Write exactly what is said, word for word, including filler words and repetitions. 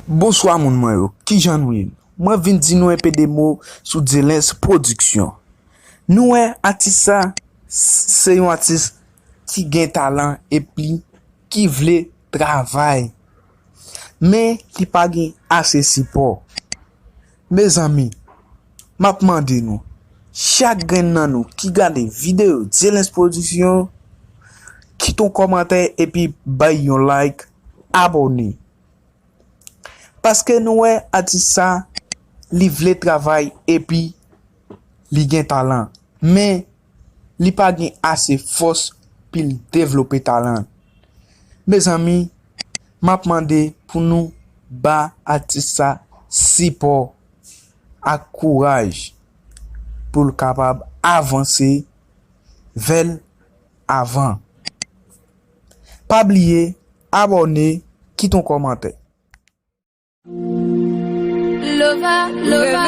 Bonswa moun mwen yo, kijan nou ye? Mwen vin di nou enpe de mo sou Dylan's Production. Nou wè atis sa, s- se yon atis ki gen talan epi ki vle travay. Men li pa gen ase sipò. Mezanmi, m ap mande nou, chak grenn nan nou ki gade videyo Dylan's Production, kite yon kòmantè epi bay yon like, abòne. Paske nou wè atis sa, li vle travay epi li gen talan. Men li pa gen ase fòs pou l devlope talan. Mezanmi, m ap mande pou nou ba atis sa sipò ak kouraj pou l kapab avanse vè l avan. Pa bliye abòne, kite yon kòmantè. Lova, lova,